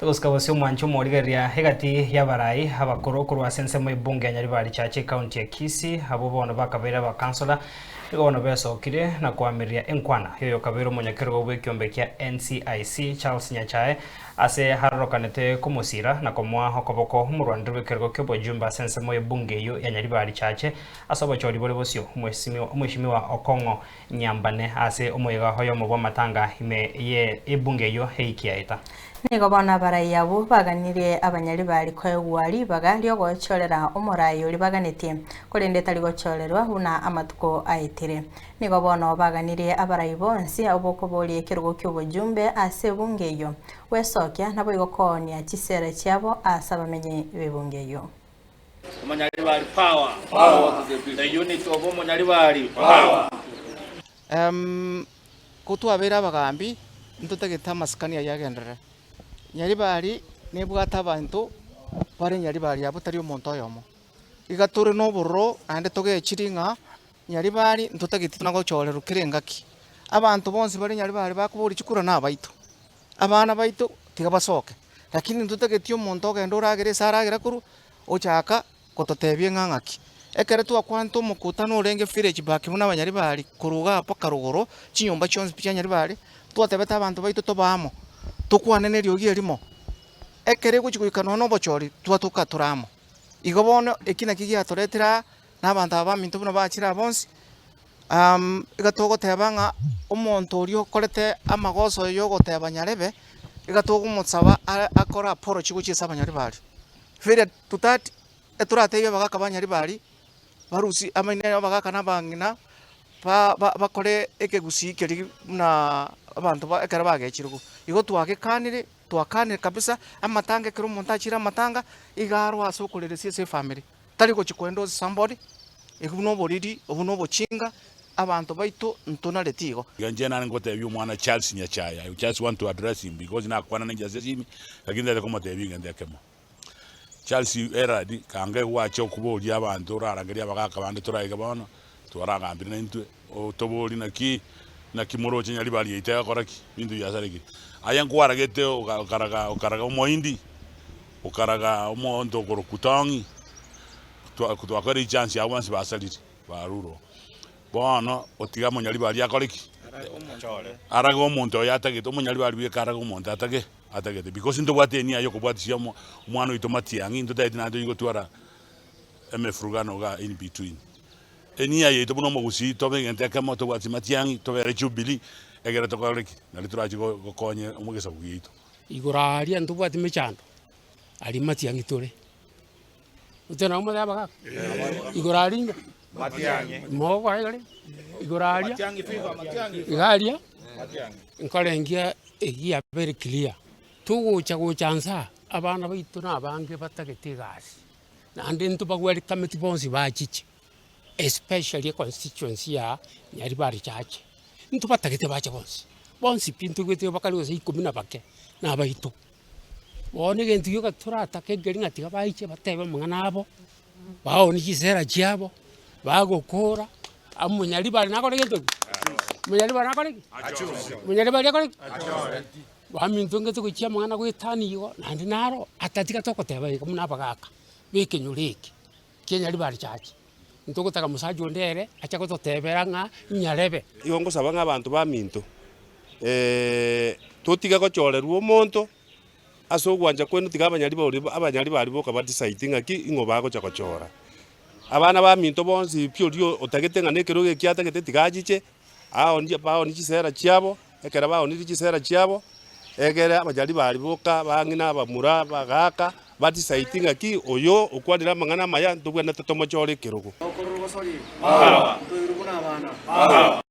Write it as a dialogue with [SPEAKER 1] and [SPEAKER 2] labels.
[SPEAKER 1] Togosika bosio omwancho omorigereria egati y'abarai abakoro korwa ase ensemo y'ebunge ya Nyaribari Chache ekaunti ya Kisii abwo bono bakabeire abakansora nigo bono besokire na koamereria enkwana y'oyokabeire omonyakerogo bw'ekiombe kia NCIC Charles Nyachae ase arorokanete komosira na komoa okoboko omorwaneri bw'ekerogo ki'obojumbe ase ensemo y'ebunge eyio ya Nyaribari Chache ase obochori bore bosio Omweshimiwa Okong'o Nyambane ase omoyega oyomo bw'amatanga ime ye ebunge eyio eikiaeta.
[SPEAKER 2] Nigo bono abarai abwo baganirie abanyaribari koegwa ribaga ri'ogochorera omorai oria baganetie, korende tari gochorerwa buna amatuko aetire. Nigo bono baganirie abarai bonsi abwo bokoboria ekerogo ki'obojumbe ase ebunge eyio, gwesokia naboigo koonia chisera chiabo ase abamenyi b'ebunge eyio.
[SPEAKER 3] Omonyaribari power. Power. The unit of Omonyaribari power.
[SPEAKER 4] Em, ko twabeire abagambi, ntotagete amasikani ayio agenderere. Nyaribari nebwate abanto bare nyaribari abwo tari omonto oyomo. Iga tore na obororo naende togechiri ng'a nyaribari ntotageti na gochorerwa kera engaki. Abanto bonsi bare nyaribari bakoboria chikura na abaito. Abana baito tiga basoke, lakini ntotageti omonto ogende oragere ase aragera korwa, ochaka gototebia ng'a ng'aki. Ekero twakwanete omokutano orenge village back buna abanyaribari korwa igaa mpaka rogoro, chinyomba chionsi pi chia nyaribari, twatebete abanto baito tobe amo, tokwane na eriogi erimo, ekero egochi goika nonya na obochori, twatoka tore amo. Igo bono eki naki giatoretire aa, na abanto aba baminto buna bachire aa bonsi. Iga togoteba ng'a omonto oria okorete amagoso ya ogoteba nyarebe, iga togomosaba are akore apology gochia ase abanyaribari. Failure to that, etoratebie abagaka ba nyaribari, barusie amaino ya abagaka na abang'ina, ba- ba bakore ekegusii keria buna abanto ba ekero bagechirwe. Igo twagekanire, twakanire kabisa, amatanga ekero omonto achire amatanga, iga arwe ase okoreresia ase efamiri. Tari gochia koenda ase somebody, ebi buna oboriri, obu na obochinga, abanto baito ntonareti igo.
[SPEAKER 5] Iga inche nare ngotebia omwana Charles Nyachae, I just want to address him because nakwana ninche ase esimi, lakini ntagete komotebia egento ekemo. Charles Eradi kanga egwacha okoboria abanto orarangerie abagaka bande toraige bono, twaragambire naintwe, otoborie naki naki moroche Nyaribari yaito egokora ki, binto biasarekire. Aye nkwaragete oka okaraga okaraga omohindi. Okaraga omonto okorokwa Tong'i, twakoire echance yabo bonsi basarire, barure oo. Bono otiga omonyaribari akore ki? Arage omonto oyo atagete, omonyaribari bweka arage omonto atage atagete because ntobwate enia ya okobwatisia omo omwana oito matiang'i, ntotageti naende tochi gotwara emefurugano igaa in between. Enia yaito buna omogusii tobe egento ekemo tobwati matiang'i, tobere jubilee, egere tokore ki? Nari torachi gokonya egesaku giaito.
[SPEAKER 6] Igoro aaria ntobwati mechando, aria matiang'i tore. Gose nabo motebe abagaka? Igoro aria inga? Mogokora iga rende? Igoro aria, iga aria, nkorengia eyio yabeire clear. Togocha gocha nsa aa, abana baito na abange batagete egasi, naende ntobagwerikameti bonsi bachiche, especially econstituency ya Nyaribari chache. Ntobatagete bache bonsi, bonsi pi ntoigwete bakare gose ikomi na bake, nabaito. Bono egento gioka toratake nkeri ng'a tiga baiche batebe amang'ana abo, baonie chisera chiabo, bagokora, omonyaribari nakore gento ki? Omonyaribari nakore ki? Omonyaribari akore ki? Baminto ngete gochia amang'ana goetania igo, naende naro, atatiga togoteba iga buna abagaka ba ekenyoro eke, kia nyaribari chache. Ntogotaka mosacha onde ere ache gototebera ng'a inyarebe.
[SPEAKER 7] Igo ngosaba ng'a abanto baminto, totige gochorerwa omonto ase ogwancha kwaino, tiga abanyari baria abanyari baria boka ba decide ng'aki ing'o bagocha gochora. Abana baminto bonsi pi oria otagete ng'a na ekerogo eki atagete tiga achiche, aonie baonie chisera chiabo, ekero baonirie chisera chiabo, egere abachari baria boka abang'ina, abamura, abagaaka, ba decide ng'aki oyo okwanire amang'ana amaya ntobwenerete tomochore ekerogo.
[SPEAKER 8] Okorora ogosori, ntoirwe buna abana.